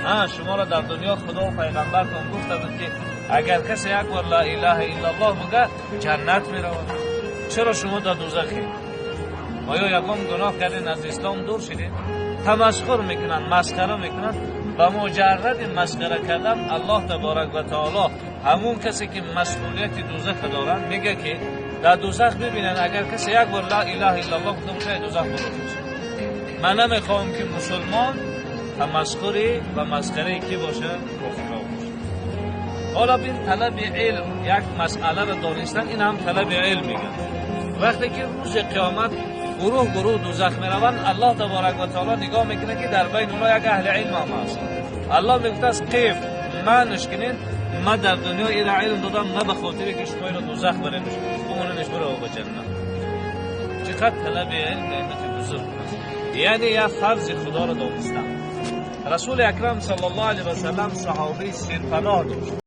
Шуморо дар дунё Худо ва пайғамбартон гуфта буд, ки агар касе як бор ла илаҳа иллаллоҳ буга, ҷаннат меравад. Чаро шумо дар дӯзахед? Оё ягон гуноҳ кардед, аз ислом дур шудед? Тамасхур мекунанд, масхара мекунанд. Ба муҷарради масхара кардан, Аллоҳ таборак ва таоло ҳамун касе ки масъулияти дӯзаха доранд, мега, ки дар дӯзах бибинанд, агар касе як бор ла илаҳа иллаллоҳ гуфта бошад, дӯзах бурда мешавад. Ман намехоҳам, ки мусулмон тамасхури ва масхараи кӣ бошад? Кофирҳо бошад. Ҳоло бин, талаби илм, як масъаларо донистан, ин ҳам талаби илм мегӯяд. Вақте ки рӯзи қиёмат гурӯҳ гурӯҳ дӯзах мераванд, Аллоҳ таборак ва таоло нигоҳ мекунад, ки дар байни онҳо як аҳли илм ҳам ҳаст. Аллоҳ мегуфтааст: қиф, манш кунед, ман дар дунё ира илм додам на ба хотире ки шумо иро дӯзах баредш, бимонедш, бирава ба ҷаннат. Чӣ қадр талаби илм неъмати бузург аст, яъне як фарзи Худоро донистан. Расули акрам саллаллоҳу алайҳи васаллам саҳобаи серпаноҳ дошт.